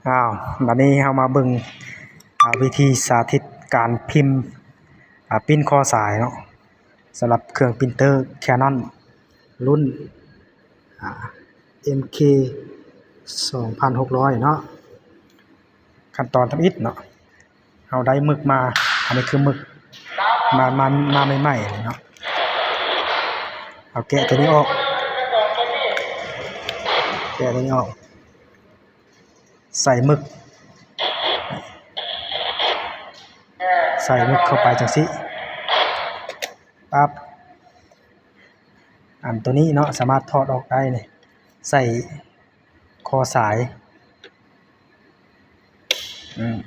ອ້າວ ບັດນີ້ເຮົາມາເບິ່ງ ອາ ວິທີສາທິດການພິມ ອາ ປິ່ນຂໍ້ສາຍເນາະ ສຳລັບເຄື່ອງປຣິນເຕີ Canon ລຸ້ນ ອາ ເອັມເຄ ສອງພັນຫົກຮ້ອຍເນາະ. ຂັ້ນຕອນທຳອິດເນາະ ເຮົາໄດ້ໝຶກມາ ອັນນີ້ຄືໝຶກ ມາ ມາ ມາໃໝ່ໆເນາະ ເຮົາແກະຕົວນີ້ອອກ ແກະຕົວນີ້ອອກ ໃສ່ໝຶກ ໃສ່ໝຶກເຂົ້າໄປຈັ່ງຊີ້ ປັບ ອັນຕົວນີ້ເນາະ ສາມາດຖອດອອກໄດ້ນີ້ ໃສ່ ຂໍ້ສາຍ ອືມ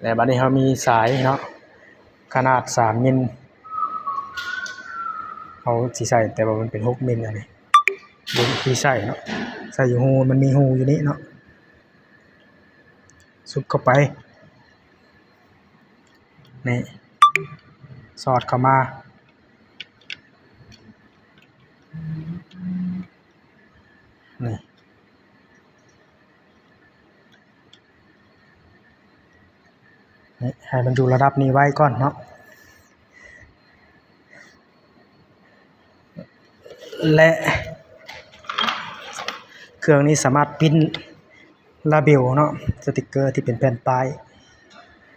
ແລະ ບັດນີ້ເຮົາມີສາຍເນາະ ຂະໜາດສາມມິນ ເຮົາຊິໃສ່ ແຕ່ວ່າມັນເປັນຫົກມິນ ອັນນີ້ ເບິ່ງວິທີໃສ່ເນາະ ໃສ່ຢູ່ຮູ ມັນມີຮູຢູ່ນີ້ເນາະ ສຸບເຂົ້າໄປ ນີ້ ສອດເຂົ້າມາ ນີ້ ນີ້ ໃຫ້ມັນຢູ່ລະດັບນີ້ໄວ້ກ່ອນເນາະ ແລະ ເຄື່ອງນີ້ສາມາດປິ່ນລາເບວເນາະ ສະຕິກເກີທີ່ເປັນແຜ່ນປ້າຍ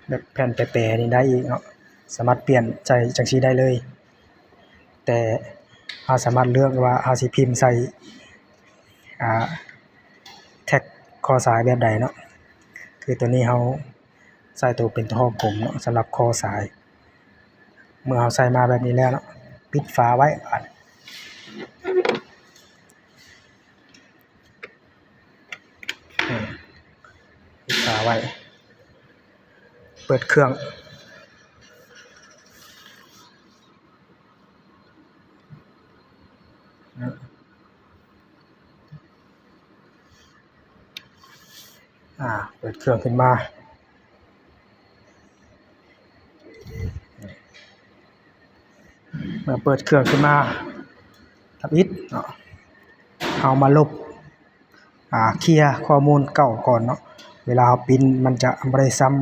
ແບບແຜ່ນແປໆນີ້ໄດ້ອີກເນາະ ສາມາດປ່ຽນໃສ່ຈັ່ງຊີ້ໄດ້ເລີຍ. ແຕ່ເຮົາສາມາດເລືອກວ່າເຮົາຊິພິມໃສ່ ອາ ແທັກຂໍ້ສາຍແບບໃດເນາະ ຄືຕົວນີ້ເຮົາໃສ່ໂຕເປັນໂຕຮອບກົມເນາະ ສຳລັບຂໍ້ສາຍ ເມື່ອເຮົາໃສ່ມາແບບນີ້ແລ້ວເນາະ ປິດຝາໄວ້ ປິດຝາໄວ້ ເປີດເຄື່ອງ ອາ ເປີດເຄື່ອງຂຶ້ນມາ ເມື່ອເປີດເຄື່ອງຂຶ້ນມາທຳອິດເນາະ ເຮົາມາລົບ ອາ ເຄຍຂໍ້ມູນເກົ່າກ່ອນເນາະ ເວລາເຮົາປິ່ນມັນຈະບໍ່ໄດ້ຊ້ຳ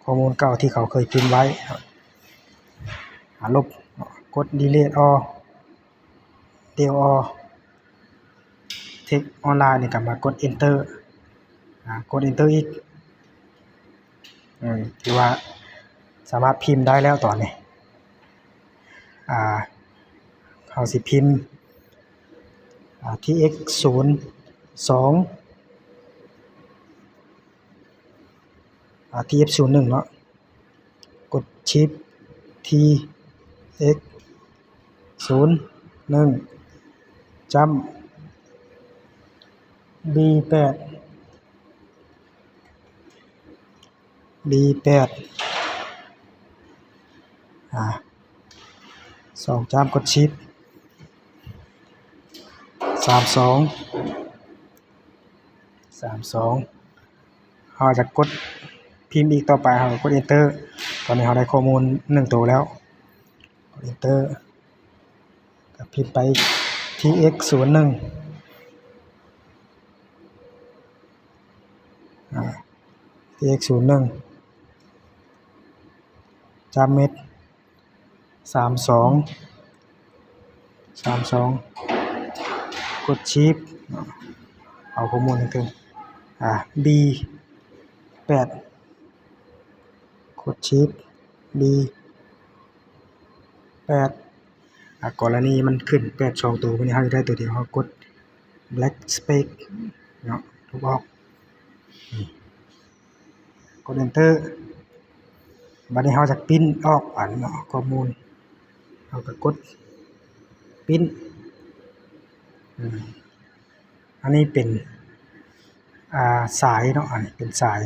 ຂໍ້ມູນເກົ່າທີ່ເຂົາເຄີຍພິມໄວ້ເນາະ ອາ ລົບເນາະ ກົດ delete all delete all text online ນີ້ກໍມາກົດ enter ອາ ກົດ enter ອີກ ອືມ ຖືວ່າສາມາດພິມໄດ້ແລ້ວຕອນນີ້ ອາ ເຮົາຊິພິມ ອາ ທີເອັກສູນສອງ ອາ ທີເອັກສູນໜຶ່ງເນາະ ກົດ Shift ທີເອັກສູນໜຶ່ງ ຈ້ຳ ບີແປດ ບີແປດ ອາ ສອງຈ້ຳ ກົດ Shift ສາມສອງ ສາມສອງ ເຮົາຈະກົດພິມອີກຕໍ່ໄປ ເຮົາກໍກົດ Enter ຕອນນີ້ເຮົາໄດ້ຂໍ້ມູນໜຶ່ງໂຕແລ້ວ ກົດ Enter ກໍພິມໄປ ທີເອັກສູນໜຶ່ງ ອາ ທີເອັກສູນໜຶ່ງ ຈ້ຳເມັດ ສາມສອງ ສາມສອງ ກົດ Shift ເນາະ ເອົາຂໍ້ມູນເທິງ ອາ ບີແປດ ກົດ Shift ບີແປດ ອາ ກໍລະນີມັນຂຶ້ນແປດສອງໂຕ ບາດນີ້ເຮົາຢາກໄດ້ໂຕດຽວ ເຮົາກົດ Black Space ເນາະ ລົບອອກ ນີ້ ກົດ Enter ບາດນີ້ເຮົາຈະປິ່ນອອກອັນເນາະ ຂໍ້ມູນ ເຮົາກໍກົດ Print ອືມ ອັນນີ້ເປັນ ອ່າ ສາຍເນາະ ອັນນີ້ເປັນສາຍ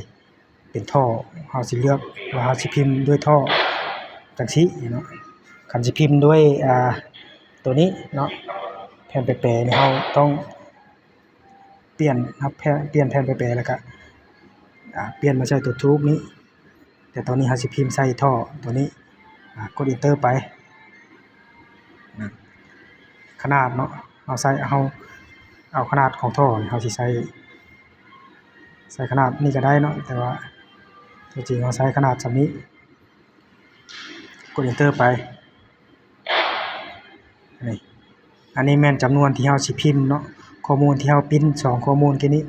ເປັນທໍ່ ເຮົາຊິເລືອກວ່າເຮົາຊິພິມດ້ວຍທໍ່ຈັ່ງຊີ້ເນາະ ຄັນຊິພິມດ້ວຍ ອ່າ ໂຕນີ້ເນາະ ແຜ່ນແປໆນີ້ ເຮົາຕ້ອງ ປ່ຽນ ເຮົາແຜ່ນ ປ່ຽນແຜ່ນແປໆ ແລ້ວກະ ອາ ປ່ຽນມາໃສ່ຕົວທູບນີ້ ແຕ່ຕອນນີ້ເຮົາຊິພິມໃສ່ທໍ່ຕົວນີ້ ອາ ກົດ Enter ໄປ ຂະໜາດເນາະ ເຮົາໃສ່ ເຮົາເອົາຂະໜາດຂອງທໍ່ນີ້ ເຮົາຊິໃສ່ ໃສ່ຂະໜາດນີ້ກໍໄດ້ເນາະ ແຕ່ວ່າຕົວຈິງເຮົາໃຊ້ຂະໜາດສ່ຳນີ້ ກົດ Enter ໄປ. ນີ້ ອັນນີ້ແມ່ນຈຳນວນທີ່ເຮົາຊິພິມເນາະ. ຂໍ້ມູນທີ່ເຮົາປິ່ນ ສອງຂໍ້ມູນກີ້ນີ້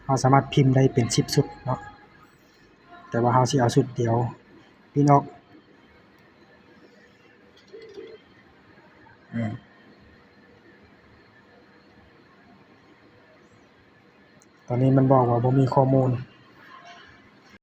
ເຮົາສາມາດພິມໄດ້ເປັນສິບຊຸດເນາະ ແຕ່ວ່າເຮົາຊິເອົາຊຸດດຽວ ປິ່ນອອກ. ອືມ ຕອນນີ້ມັນບອກວ່າບໍ່ມີຂໍ້ມູນ